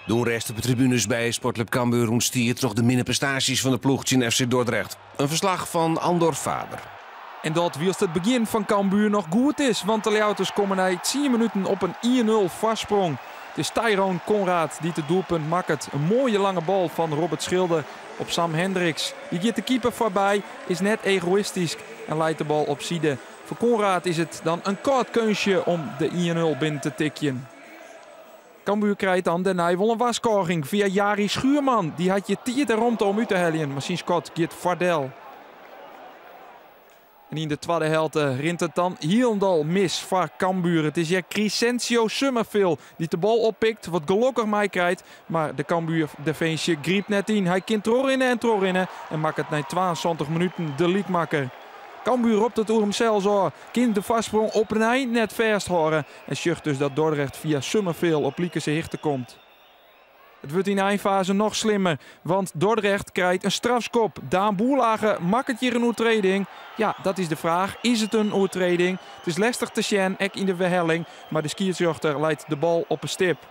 De ûnrêst op de tribunes by Sportklup Cambuur ûntstie troch de minne prestaasjes fan de ploech tsjin FC Dordrecht. In ferslach fan Andor Faber. En dat wylst it begjin fan Cambuur noch goed is, want de Ljouwerters komme nei 10 minuten op in 1-0 foarsprong. It is Tyrone Conraad dy't it doelpunt makket. In moaie lange bal fan Robbert Schilder op Sam Hendriks. Dy giet de keeper foarby, is net egoïstysk en leit de bal op side. Foar Conraad is it dan in kâld keunstje om de 1-0 binnen te tikjen. Cambuur krijt dan dêrnei wol in warskôging fia Jari Schuurman. Dy hat hjir tiid en romte om út te heljen, mar syn skot giet foardel. En yn de twadde helte rint it dan hielendal mis foar Cambuur. It is hjir Crysencio Summerville dy't de bal oppikt, wat gelokkich meikrijt. Mar de Cambuur definsje grypt net yn. Hy kin trochrinne en trochrinne en makket nei 72 minuten de lykmakker. Cambuur ropt it oer himsels ôf, kin de foarsprong opnij net fêsthâlde en sjocht dus dat Dordrecht fia Summerville op likense hichte komt. It wurdt yn de einfaze noch slimmer, want Dordrecht krijt in strafskop. Daan Boerlage makket hjir in oertreding. Ja, dat is de fraach. Is it in oertreding? It is lestich te sjen, ek yn de werhelling, mar de skiedsrjochter leit de bal op 'e stip.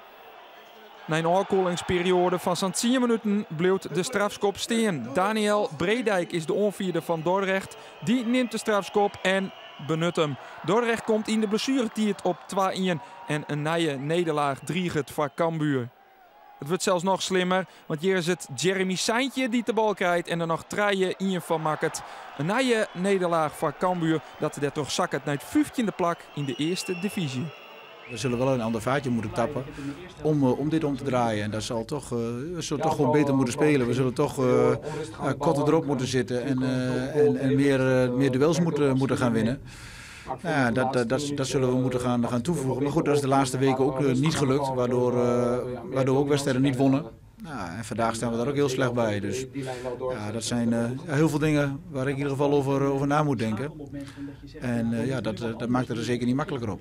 Nei in ôfkuollingsperioade fan sa'n 10 minuten bliuwt de strafskop stean. Daniel Breedijk is de oanfierder fan Dordrecht. Dy nimt de strafskop en benut him. Dordrecht komt yn de blessueretiid op 2-1 en in nije nederlaach driget foar Cambuur. It wurdt sels noch slimmer, want hjir is it Jeremy Seintje dy't de bal krijt en der noch 3-1 fan makket. In nije nederlaach foar Cambuur dat dêrtroch sakket nei it 15e plak yn de earste divyzje. We zullen wel een ander vaatje moeten tappen om dit om te draaien. En dat zal toch, we zullen toch gewoon beter moeten spelen. We zullen toch korter erop moeten zitten en meer duels moeten gaan winnen. Ja, dat zullen we moeten gaan toevoegen. Maar goed, dat is de laatste weken ook niet gelukt, waardoor we ook wedstrijden niet wonnen. Nou, en vandaag staan we daar ook heel slecht bij. Dus ja, dat zijn heel veel dingen waar ik in ieder geval over na moet denken. En ja, dat maakt het er zeker niet makkelijker op.